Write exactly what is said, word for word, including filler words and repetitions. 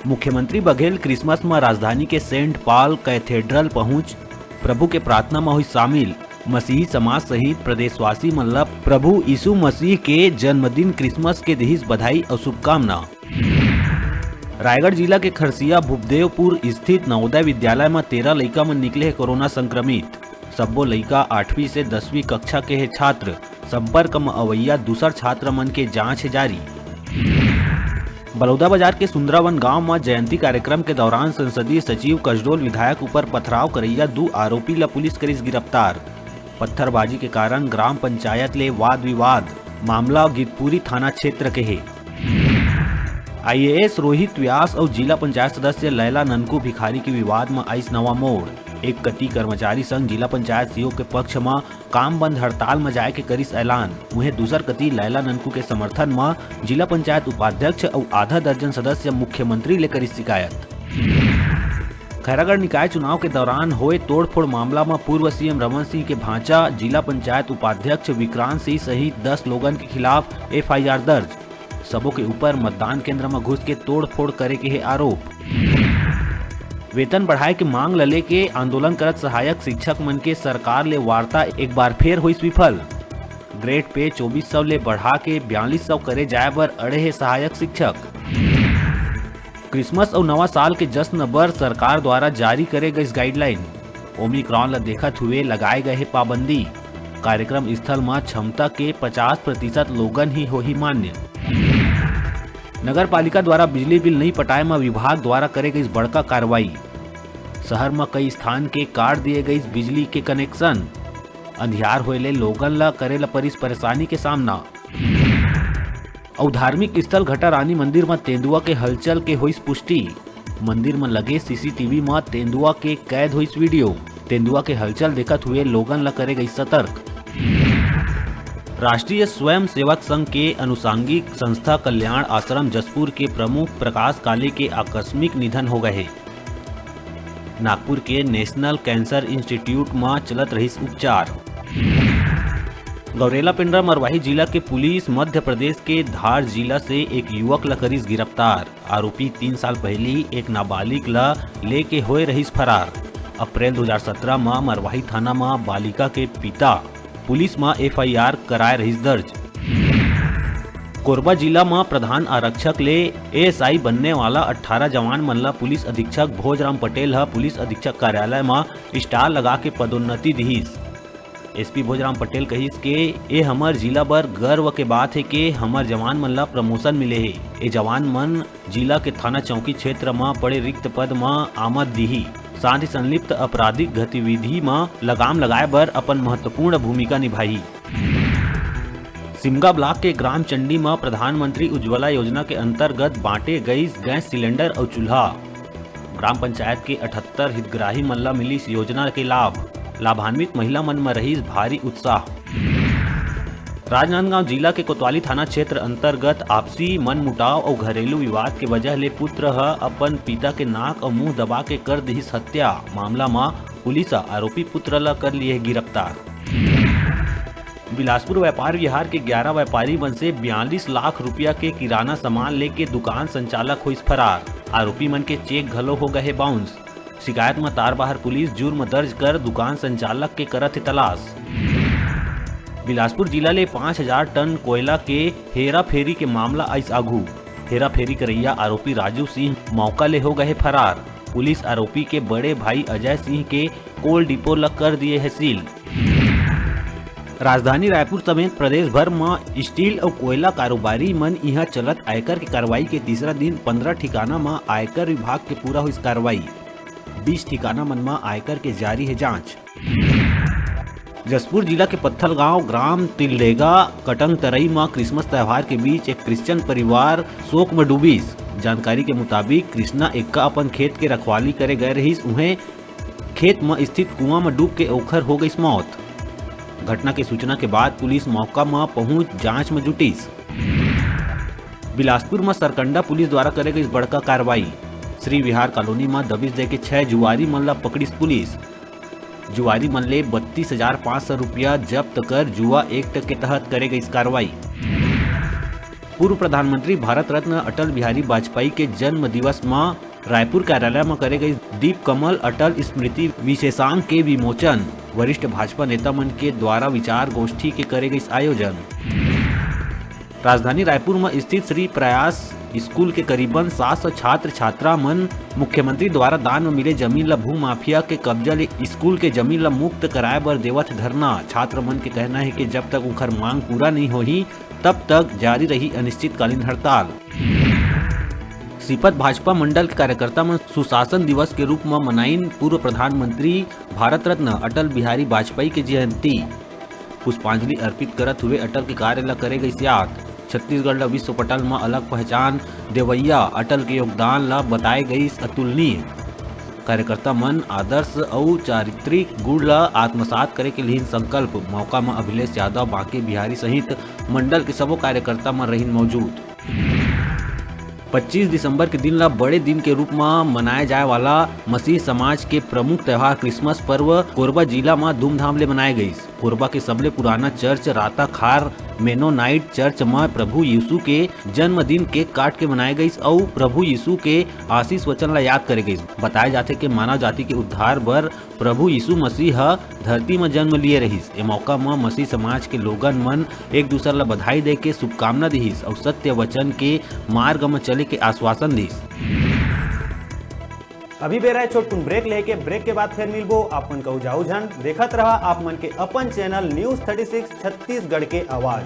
मुख्यमंत्री बघेल क्रिसमस म राजधानी के सेंट पॉल कैथेड्रल पहुंच प्रभु के प्रार्थना म होइस शामिल। मसीही समाज सहित प्रदेशवासी मन ल प्रभु यीशु मसीह के जन्मदिन क्रिसमस के दिहिस बधाई अउ शुभकामना। रायगढ़ जिला के खरसिया भूपदेवपुर स्थित नवोदय विद्यालय म तेरह लइका मन निकले हे कोरोना संक्रमित। सब्बो लइका आठवीं से दसवीं कक्षा के हे छात्र। संपर्क म अवइया दूसर छात्र मन के जांच हे जारी। बलौदाबाजार के सुंदरावन गांव म जयंती कार्यक्रम के दौरान संसदीय सचिव कसडोल विधायक ऊपर पथराव करइया दू आरोपी ल पुलिस करिस गिरफ्तार। पत्थरबाजी के कारण ग्राम पंचायत ले वाद विवाद, मामला गितपुरी थाना क्षेत्र के हे। आईएएस रोहित व्यास अउ जिला पंचायत सदस्य लैला ननकू भिखारी के विवाद म आइस नवा मोड़। एक कति कर्मचारी संघ जिला पंचायत सीईओ के पक्ष म काम बंद हड़ताल म जाय के करिस ऐलान। उहें दूसर कति लैला ननकू के समर्थन म जिला पंचायत उपाध्यक्ष अउ आधा दर्जन सदस्य मुख्यमंत्री ले करिस शिकायत। खैरागढ़ निकाय चुनाव के दौरान होए तोड़फोड़ मामला म पूर्व सीएम रमन सिंह के भांचा जिला पंचायत उपाध्यक्ष विक्रांत सिंह सहित दस लोगन के खिलाफ एफआईआर दर्ज। सबो के ऊपर मतदान केंद्र म घुस के तोड़फोड़ करे के हे आरोप। वेतन बढ़ाए के मांग ल लेके आंदोलन करत सहायक शिक्षक मन के सरकार ले वार्ता एक बार फेर होइस विफल। ग्रेड पे चौबीस सौ ले बढ़ा के बयालीस सौ करे जाए बर अड़े हे सहायक शिक्षक। क्रिसमस अउ नवा साल के जश्न बर सरकार द्वारा जारी करे गइस गाइडलाइन। ओमिक्रॉन ल देखत हुए लगाए गए हे पाबंदी। कार्यक्रम स्थल म क्षमता के पचास प्रतिशत लोगन ही होही मान्य। नगर पालिका द्वारा बिजली बिल नइ पटाए म विभाग द्वारा करे गइस बड़का कार्रवाई। शहर म कई स्थान के काट दिए गइस बिजली के कनेक्शन। अंधियार होए ले लोगन ल करे ल परिस परेशानी के सामना। अउ धार्मिक स्थल घटारानी मंदिर म तेंदुआ के हलचल के होइस पुष्टि। मंदिर म लगे सीसीटीवी म तेंदुआ के कैद होइस वीडियो। तेंदुआ के हलचल देखत हुए लोगन ल करे गइस सतर्क। राष्ट्रीय स्वयं सेवक संघ के अनुषांगिक संस्था कल्याण आश्रम जशपुर के प्रमुख प्रकाश काले के आकस्मिक निधन हो गए हे। नागपुर के नेशनल कैंसर इंस्टीट्यूट म चलत रहिस उपचार। गौरेला पेंड्रा मरवाही जिला के पुलिस मध्य प्रदेश के धार जिला से एक युवक ल करिस गिरफ्तार। आरोपी तीन साल पहिली एक नाबालिग ल लेके होए रहिस फरार। अप्रैल दो हज़ार सत्रह म मरवाही थाना म बालिका के पिता पुलिस म एफआईआर कराए रहिस दर्ज। कोरबा जिला म प्रधान आरक्षक ले एएसआई बनने वाला अट्ठारह जवान मन ल पुलिस अधीक्षक भोजराम पटेल ह पुलिस अधीक्षक कार्यालय म स्टार लगा के पदोन्नति दिहिस। एसपी भोजराम पटेल कहिस के ए हमर जिला बर गर्व के बात हे के हमर जवान मन ल प्रमोशन मिले हे। ए जवान मन जिला के थाना चौकी क्षेत्र म पड़े रिक्त पद म आमद दिही, साथ ही संलिप्त आपराधिक गतिविधि म लगाम लगाए बर अपन महत्वपूर्ण भूमिका निभाही। सिमगा ब्लॉक के ग्राम चंडी म प्रधानमंत्री उज्ज्वला योजना के अंतर्गत बांटे गईस गैस सिलेंडर अउ चूल्हा। ग्राम पंचायत के अठहत्तर हितग्राही मन ल मिलिस योजना के लाभ। लाभान्वित महिला मन म रहिस भारी उत्साह। राजनांदगांव जिला के कोतवाली थाना क्षेत्र अंतर्गत आपसी मनमुटाव अउ घरेलू विवाद के वजह ले पुत्र ह अपन पिता के नाक अउ मुंह दबा के कर दिहिस हत्या। मामला म पुलिस ह आरोपी पुत्र ल कर लिए गिरफ्तार। बिलासपुर व्यापार विहार के ग्यारह व्यापारी मन से बयालीस लाख रुपया के किराना सामान लेके दुकान संचालक होइस फरार। आरोपी मन के चेक घलो हो गए हे बाउंस। शिकायत म तारबहार पुलिस जुर्म दर्ज कर दुकान संचालक के करत हे तलाश। बिलासपुर जिला ले पाँच हजार टन कोयला के हेराफेरी के मामला आइस आघू। हेराफेरी करइया आरोपी राजू सिंह मौका ले हो गए हे फरार। पुलिस आरोपी के बड़े भाई अजय सिंह के कोल डिपो ल कर दिए हे सील। राजधानी रायपुर समेत प्रदेश भर म स्टील अउ कोयला कारोबारी मन इहां चलत आयकर के कार्रवाई के तीसरा दिन पंद्रह ठिकाना म आयकर विभाग के पूरा होइस कार्रवाई। बीस ठिकाना मन म आयकर के जारी हे जांच। जशपुर जिला के पत्थलगांव ग्राम तिलडेगा कटंग तरई म क्रिसमस त्यौहार के बीच एक क्रिश्चियन परिवार शोक म डूबिस। जानकारी के मुताबिक, कृष्णा एक्का अपन खेत के रखवाली करे गए रहिस, उहें खेत म स्थित कुआं म डूब के ओखर हो गइस मौत। घटना के सूचना के बाद पुलिस मौका म पहुंच जांच म जुटिस। बिलासपुर म सरकंडा पुलिस द्वारा करे गइस बड़का कार्रवाई। श्री विहार कॉलोनी म दबिश देके छह जुआरी मन ल पकड़िस पुलिस। जुआरी मन ले बत्तीस हजार पाँच सौ रुपया जब्त कर जुआ एक्ट के तहत करे गइस कार्रवाई। पूर्व प्रधानमंत्री भारत रत्न अटल बिहारी वाजपेयी के जन्म दिवस म रायपुर कार्यालय म करे गई दीप कमल अटल स्मृति विशेषांक के विमोचन। वरिष्ठ भाजपा नेता मन के द्वारा विचार गोष्ठी के करे गई आयोजन। राजधानी रायपुर म स्थित श्री प्रयास स्कूल के करीबन सात सौ छात्र छात्रा मन मुख्यमंत्री द्वारा दान म मिले जमीन ल भूमाफिया के कब्जा ले स्कूल के जमीन ल मुक्त कराए बर देवत धरना। छात्र मन के कहना हे कि जब तक उंखर मांग पूरा नहीं होही, तब तक जारी रही अनिश्चितकालीन हड़ताल। सीपत भाजपा मंडल के कार्यकर्ता मन सुशासन दिवस के रूप म मनाइन पूर्व प्रधानमंत्री भारत रत्न अटल बिहारी वाजपेयी के जयंती। पुष्पांजलि अर्पित करत हुए अटल के कार्य ल करे गइस याद। छत्तीसगढ़ ल विश्व पटल म अलग पहचान देवइया अटल के योगदान ल बताए गइस अतुलनीय। कार्यकर्ता मन आदर्श अउ चारित्रिक गुण ल आत्मसात करे के लिहिन संकल्प। मौका म अभिलेश यादव, बांके बिहारी सहित मंडल के सबो कार्यकर्ता मन रहिन मौजूद। पच्चीस दिसंबर के दिन ल बड़े दिन के रूप म मनाए जाए वाला मसीह समाज के प्रमुख त्योहार क्रिसमस पर्व कोरबा जिला म धूमधाम ले मनाए गइस। कोरबा के सबले पुराना चर्च राता खार मेनोनाइट चर्च म प्रभु यीशु के जन्मदिन केक काट के मनाए गइस अउ प्रभु यीशु के आशीष वचन ल याद करे गइस। बताए जाथे कि मानव जाति के उद्धार बर प्रभु यीशु मसीह ह धरती म जन्म लिए रहिस। ए मौका म मसीह समाज के लोगन मन एक दूसर ल बधाई दे के शुभकामना दिहिस अउ सत्य वचन के मार्ग म चले के आश्वासन दिस। अभी बेरा हे छोटकुन ब्रेक लेके, ब्रेक के बाद फिर मिलबो। आप मन कहू जाऊ झन, देखत रहा आप मन के अपन channel news thirty six Chhattisgarh के आवाज।